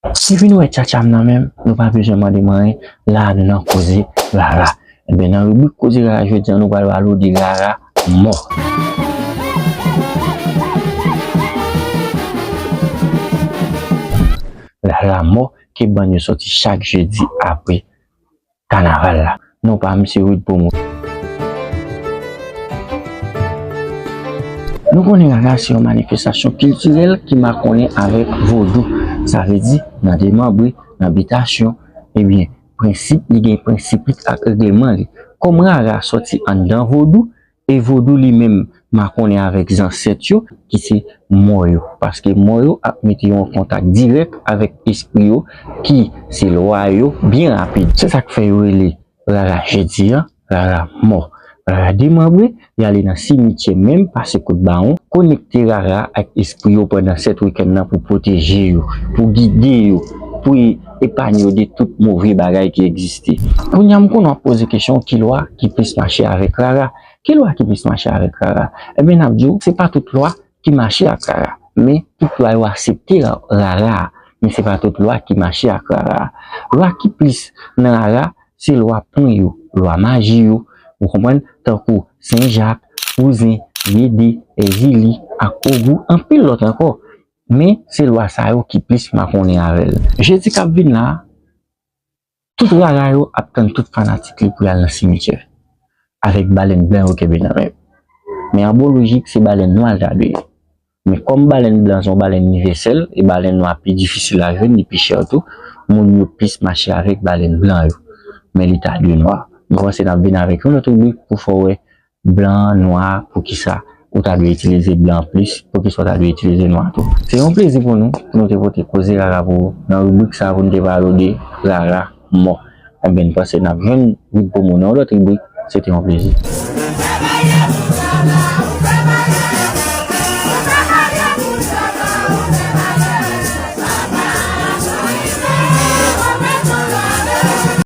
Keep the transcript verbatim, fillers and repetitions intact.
Si w vin wè tchatcha m nan menm, nou pa bezwen mande m anyen, la a nou nan koze rara. Ebyen, nan ribrik koze rara jodi a, nou pral pale w de rara mò. Rara mò ke bann yo sòti chak jedi apre kanaval la. Non pa m se Rude Promo. Nou konnen rara se yon manifestasyon kiltirèl ki makonnen avèk vodou. Sa vle di, nan demanbre, nan bitasyon, ebyen, prensip, li gen prensip li ak règleman li. Kòm rara sòti anndan vodou, e vodou li menm makonnen avèk zansèt yo, ki se mò yo. Paske mò yo ap mete yo an kontak dirèk avèk espri yo, ki se lwa yo, byen rapid. Se sa k fè yo rele rara jedi a, rara mò. Rara demanbre, li ale nan simityè menm, pase kout bawon, konekte rara ak espri yo pandan sèt wikenn nan pou pwoteje yo, pou gide yo, pou e- epanye yo de tout move bagay ki egziste. Kounye a, m konnen w ap poze kesyon, ki lwa ki plis mache avèk rara? Ki lwa ki plis mache avèk rara? Ebyen, n ap di w, se pa tout lwa ki mache ak rara. Men, tout lwa yo aksepte ra- rara. Men, se pa tout lwa ki mache ak rara. Lwa ki plis nan rara, se lwa pwen yo, lwa maji yo. Ou konprann? Tankou Sen Jak, Wouzen, Yede, Èzili, ak Ogou, anpil lòt ankò. Men, se lwa sa yo ki plis makonnen avè l. Jedi k ap vin la a, tout rara yo ap tann tout fanatik li pou y al nan simityè avèk balèn blan yo kenbe nan men yo. Men an bon lojik, se balèn nwa l ta dwe ye. Men kòm balèn blan se yon balèn inivèsèl, e balèn nwa pi difisil a jwenn, li pi chè tou, moun yo plis mache avèk balèn blan yo. Men li ta dwe nwa. Mwen panse n ap vin avèk yon lòt ribrik pou fè w wè blan, nwa, poukisa ou ta dwe itilize blan plis, poukisa w ta dwe itilize nwa tou. Se yon plezi pou nou, pou nou te pote koze rara pou ou nan ribrik sa a, pou nou te pale w de rara mò. Ebyen, n panse n ap jwenn Rude Promo nan yon lòt ribrik. Se te yon plezi.